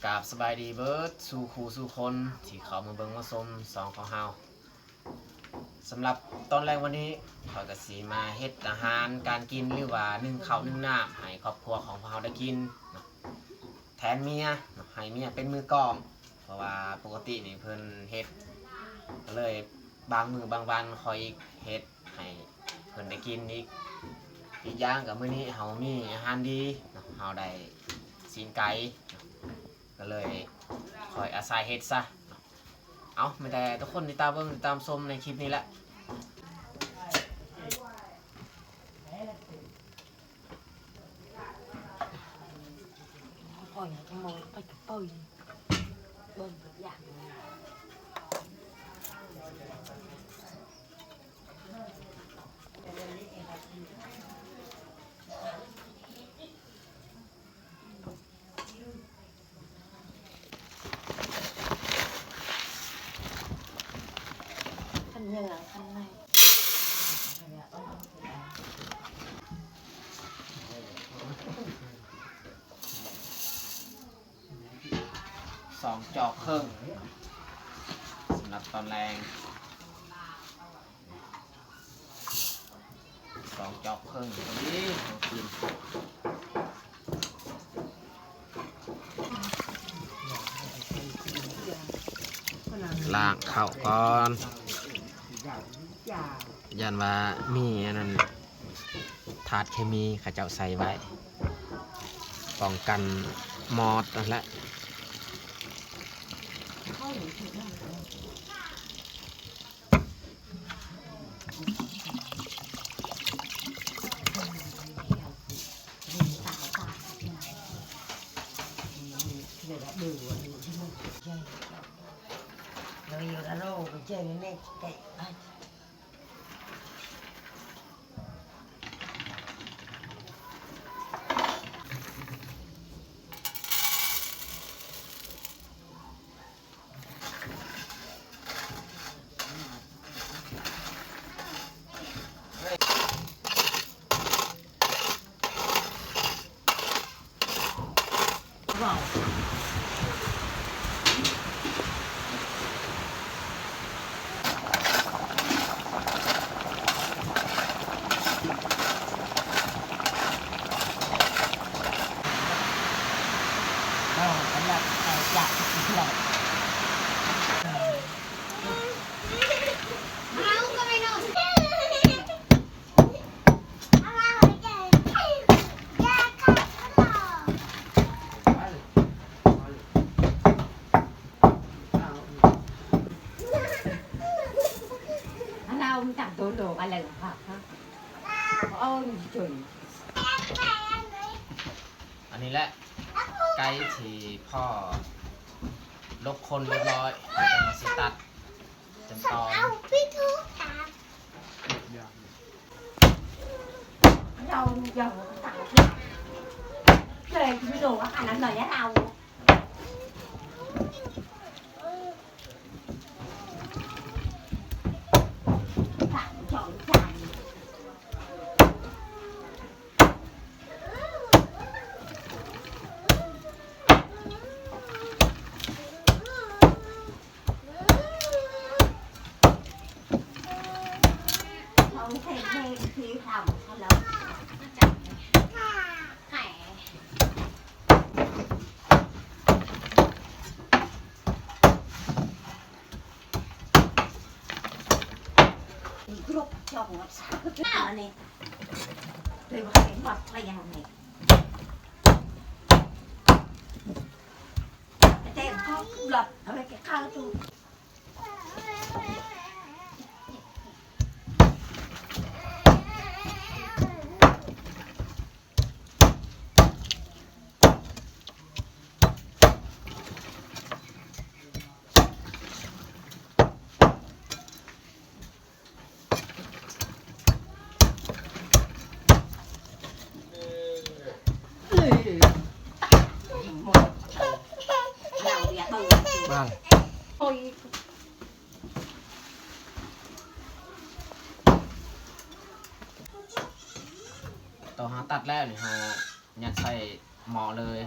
ກາບສະບາຍດີເບິດສູ່ຄູ່ສູ່ຄົນທີ່ເຂົ້າມາເບິ່ງມາຊົມຊ່ອງຂອງເຮົາ. ສຳລັບຕອນແລງວັນນີ້ ຂ້ອຍກໍຊິມາເຮັດອາຫານການກິນ ຫຼືວ່າໜຶ້ງເຂົ້າໜຶ້ງນ້ຳໃຫ້ຄອບຄົວຂອງພວກເຮົາໄດ້ກິນເນາະ ແທນເມຍເນາະ ໃຫ້ເມຍເປັນມືກອງ ເພາະວ່າປົກກະຕິນີ້ເພິ່ນເຮັດ ກໍເລີຍບາງມື້ບາງວັນຂ້ອຍອີກເຮັດໃຫ້ເພິ່ນໄດ້ກິນອີກ. ອີກຢ່າງກໍມື້ນີ້ເຮົາມີອາຫານດີເນາະ ເຮົາໄດ້ຊີ້ນໄກ່ເນາະ ກໍເລີຍຂ້ອຍອາໄສເຮັດຊະເນາະ. ເອົາ ມີແຕ່ທຸກຄົນຕິດຕາມເບິ່ງ ຕິດຕາມຊົມໃນຄລິບນີ້ແຫຼະ. ສອງຈອກເຄິ່ງ ສຳລັບຕອນແລງ. ສອງຈອກເຄິ່ງພໍດີ ລ້າງເຂົ້າກ່ອນ ຢ້ານວ່າມີອັນນັ້ນ ທາດເຄມີເຂົາເຈົ້າໃສ່ໄວ້ ປ້ອງກັນມອດຫັ້ນແຫຼະ. ອັນນີ້ແຫຼະ ໄກ່ທີ່ພໍຫຼົກຂົນຮຽບຮ້ອຍ ແລ້ວກໍຊິຕັດເປັນຕອນ. ໂຕເຮົາຕັດແລ້ວນີ້ ເຮົາຍັດໃສ່ໝໍ້ເລີຍ.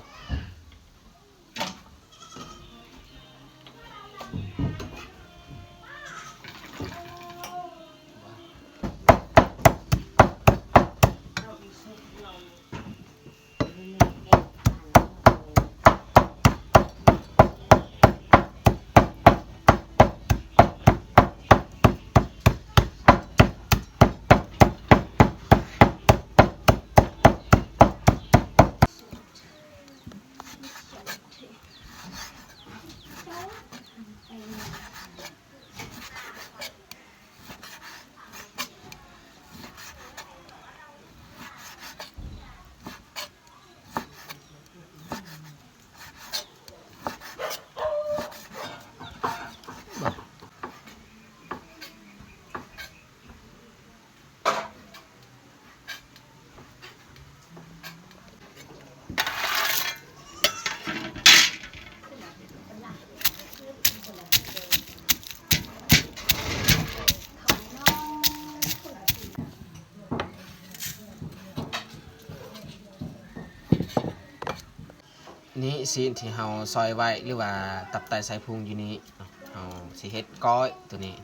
ນີ້ຊີ້ນທີ່ເຮົາຊອຍໄວ້ ຫຼືວ່າຕັບໄຕໄສ້ພຸງຢູ່ນີ້ເນາະ ເຮົາຊິເຮັດກ້ອຍໂຕນີ້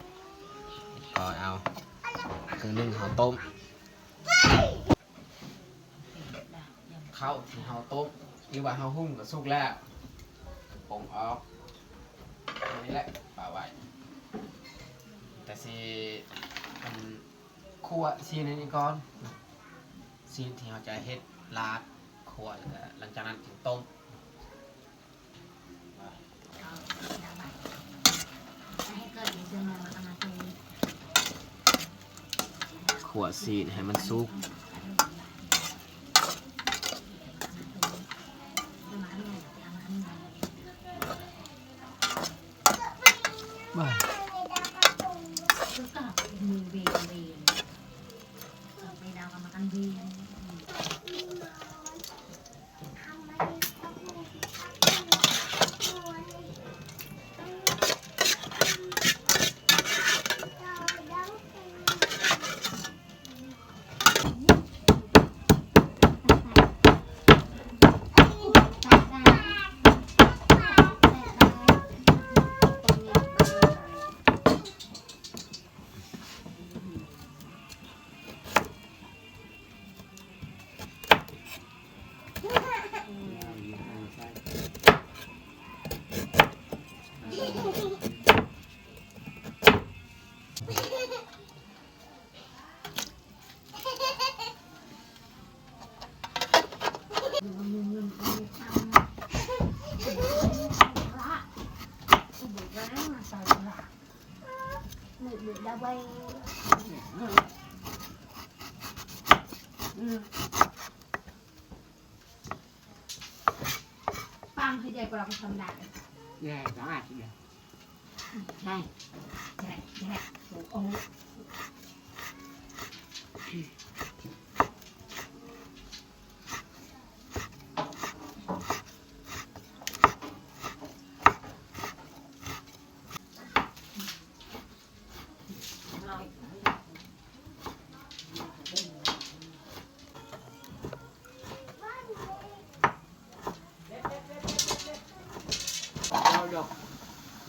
ເຮັດກ້ອຍເອົາ ຄືໜຶ່ງເຮົາຕົ້ມ ເຂົ້າທີ່ເຮົາຕົ້ມ ຫຼືວ່າເຮົາຫຸ້ງກໍສຸກແລ້ວ ປົງອອກ ນີ້ແຫຼະປະໄວ້ ແຕ່ຊິ ອັນ ຂົ້ວຊີ້ນອັນນີ້ກ່ອນ ຊີ້ນທີ່ເຮົາຈະເຮັດລາບ ຂົ້ວ ແລ້ວກໍຫຼັງຈາກນັ້ນຈຶ່ງຕົ້ມ. ຂົ້ວຊີ້ນໃຫ້ມັນສຸກ.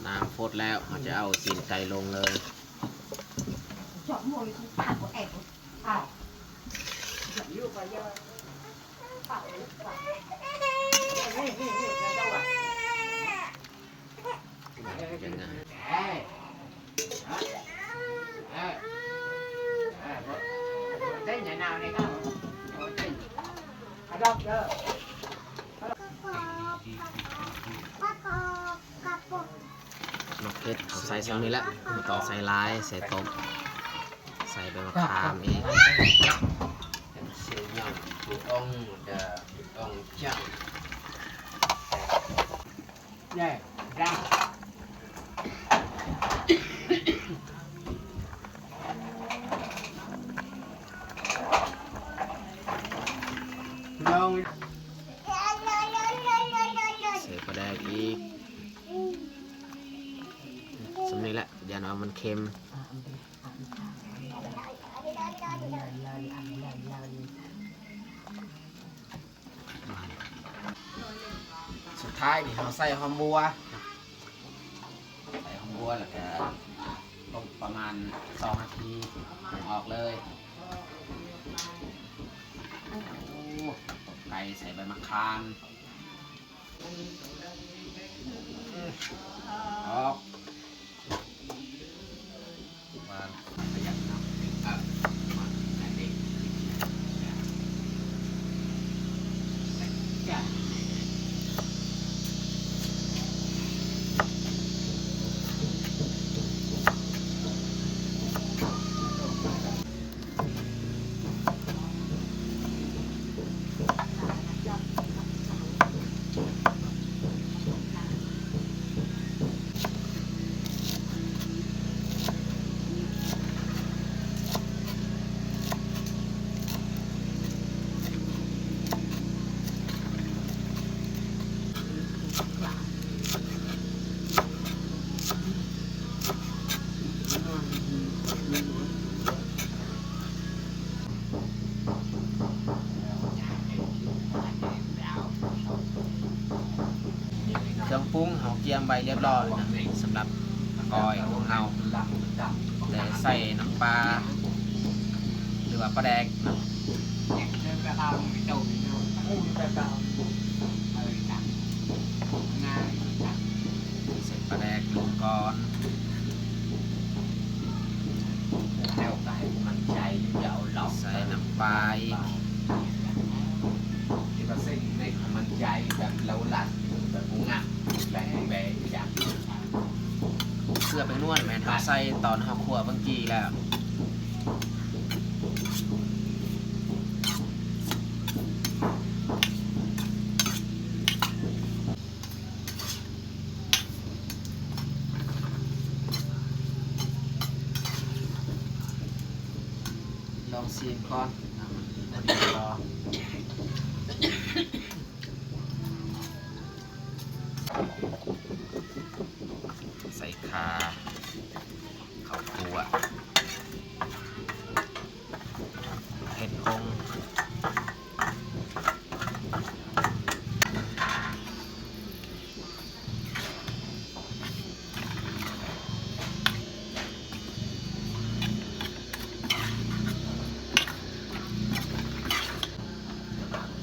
ນ້ຳຟົດແລ້ວ ເຮົາຈະເອົາຊີ້ນໄກ່ລົງເລີຍ. ໝາກເຜັດເຮົາໃສ່ຊ່ຳນີ້ແຫຼະ ບໍ່ຕ້ອງໃສ່ຫຼາຍ ໃສ່ຕົ້ມ ໃສ່ໃບມະຂາມອີກ ເຊຍອງ ອອງຈາງ ໃສ່ປາແດກອີກ ຊ່ຳນີ້ແຫຼະ ຢ້ານວ່າມັນເຄັມ. ສຸດທ້າຍນີ້ເຮົາໃສ່ຫອມບົວ ໃສ່ຫອມບົວແລ້ວກະຕົ້ມປະມານສອງນາທີ ເອົາອອກເລີຍ. ໂອ້ ຕົ້ມໄກ່ໃສ່ໃບມະຂາມ ອອກ. ເ ປຸງເຮົາກຽມໄວ້ລຽບລ້ອຍນະ ສຳລັບກ້ອຍຂອງເຮົາ ແຕ່ໃສ່ນ້ຳປາ ຫຼືວ່າປາແດກ ໃສ່ປາແດກລົງກ່ອນ ແລ້ວກໍໃຫ້ມັນໃຈ ຢ່າເອົາຫຼອກ ໃສ່ນ້ຳປາອີກ ທີ່ວ່າເສັ້ນໃຫ້ມັນໃຈແບບເລົາລັດ ແບບງາມ ແບບແບບ ເກືອແປ້ງນວນແມ່ນເຮົາໃສ່ຕອນເຮົາຂົ້ວເມື່ອກີ້ແລ້ວ. ລອງຊີມກ່ອນ ພໍດີບໍ່? ໃສ່ຂ່າ ເຂົ້າຂົ້ວ ເຫັດຫົງ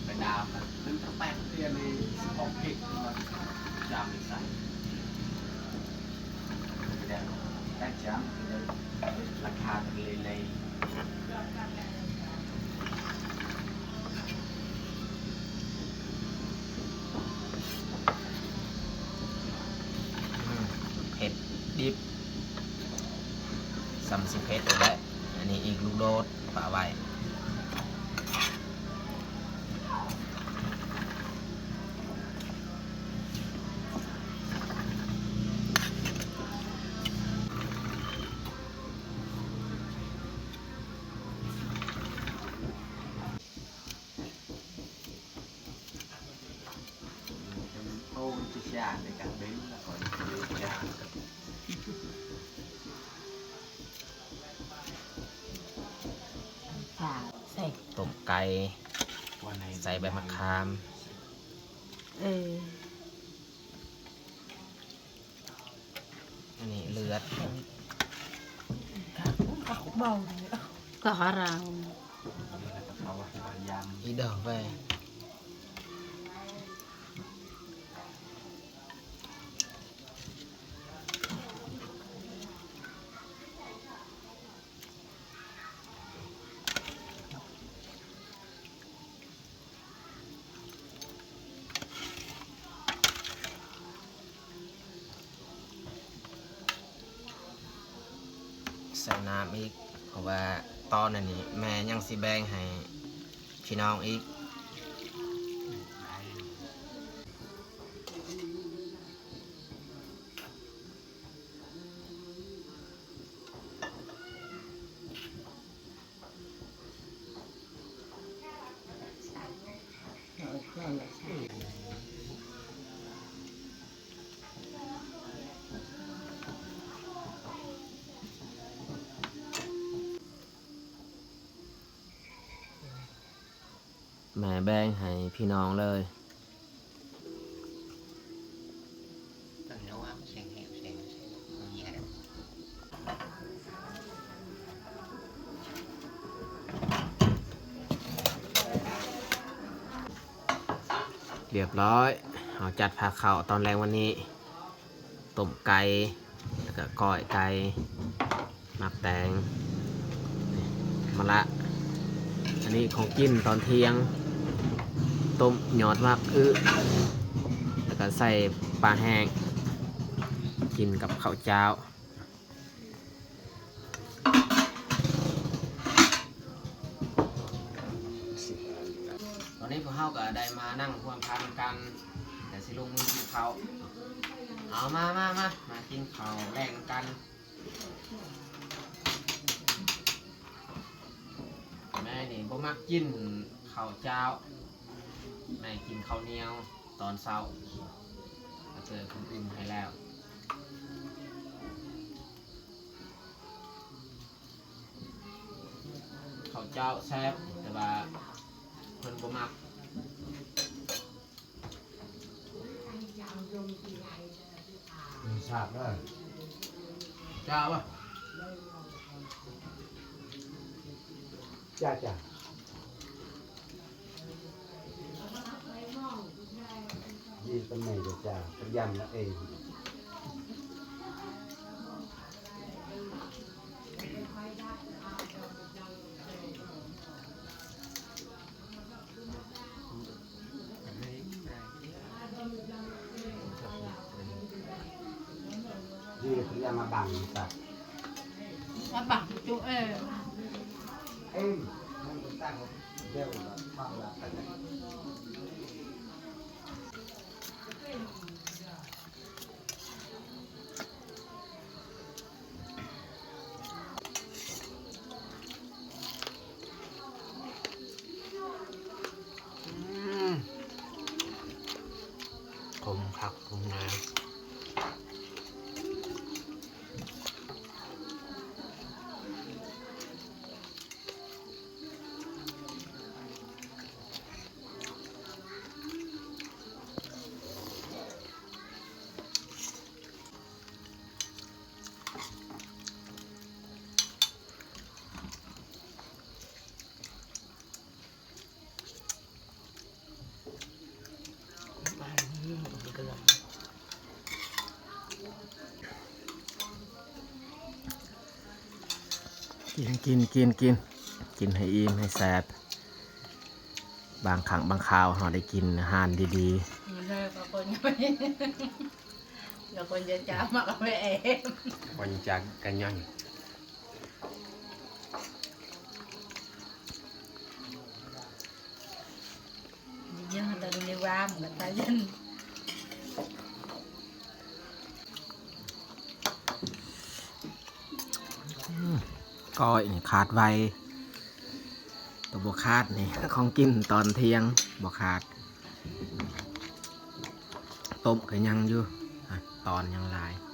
ໄປດາມນະ ໜຶ່ງທັງແປດເທື່ອນີ້ຊິອອກເຜັດ ຈາມໃສ່ ແຕ່ຈາມ ລາຄາເລີຍ ອືມ ເຜັດດິບ ສ່ຳຊິເຜັດແຫຼະ. ອັນນີ້ອີກລູກໂດດປະໄວ້ ໂອ້ ຈະຊາໃນການເປັນລະ ຕົ້ມໄກ່ ໃສ່ໃບມະຂາມ ເອີ ອັນນີ້ເລືອດ ກະຮາວ ອີດອກໄປ. ໃສ່ນ້ຳອີກ ເພາະວ່າຕອນອັນນີ້ແມ່ຍັງຊິແບ່ງໃຫ້ພີ່ນ້ອງອີກ. ແມ່ແບ່ງໃຫ້ພີ່ນ້ອງເລີຍ. ຮຽບຮ້ອຍ ເຮົາຈັດພາເຂົ້າຕອນແລງວັນນີ້. ຕົ້ມໄກ່ ແລ້ວກະກ້ອຍໄກ່ ໝາກແຕງ ມະລະ ອັນນີ້ຂອງກິນຕອນທ່ຽງ ຕົ້ມຍອດໝາກອຶ ແລ້ວກະໃສ່ປາແຫ້ງ ກິນກັບເຂົ້າຈ້າວ. ຕອນນີ້ພວກເຮົາກໍໄດ້ມານັ່ງຮ່ວມພານຳກັນ ແຕ່ຊິລົງມືກິນເຂົ້າ. ເອົາ ມາ ມາ ມາ ມາກິນເຂົ້າແລງນຳກັນ. ແມ່ນີ້ບໍ່ມັກກິນເຂົ້າຈ້າວ ແມ່ກິນເຂົ້າໜຽວຕອນເຊົ້າ ກະເຈີເພິ່ນອຸ່ນໃຫ້ແລ້ວ. ເຂົ້າຈ້າວແຊບ ແຕ່ວ່າເພິ່ນບໍ່ມັກ. ພາບເດີ ຈ້າວະ ຈ້າ ຈ້າ ຍືນຕຳແໜ່ງເດີຈ້າ ພະຍາມນາເອງ. ນີ້ເພິ່ນເອົາມາບັງຊະ ມາບັງຈຸເອີ ເອີ ມັນກໍຕັ້ງເດີບັງລະ ອືມ ຂົມຄັກຂົມແນ່. ກິນ ກິນ ກິນ ກິນ ກິນໃຫ້ອີ່ມໃຫ້ແຊບ. ບາງຄັ້ງບາງຄາວເຮົາໄດ້ກິນອາຫານດີໆ ແລ້ວກໍຄົນ ແລ້ວຄົນຈະຈາມາກະແມ່ເອງ ຄົນຈາກະຍັງ ຍັງແຕ່ໃນວາມກັນໄປ ອືມ ກ້ອຍນີ້ຂາດໄວ ໂຕບໍ່ຂາດນີ້ ຂອງກິນຕອນທ່ຽງບໍ່ຂາດ ຕົ້ມກໍຍັງຢູ່ ອະ ຕອນຍັງຫຼາຍ.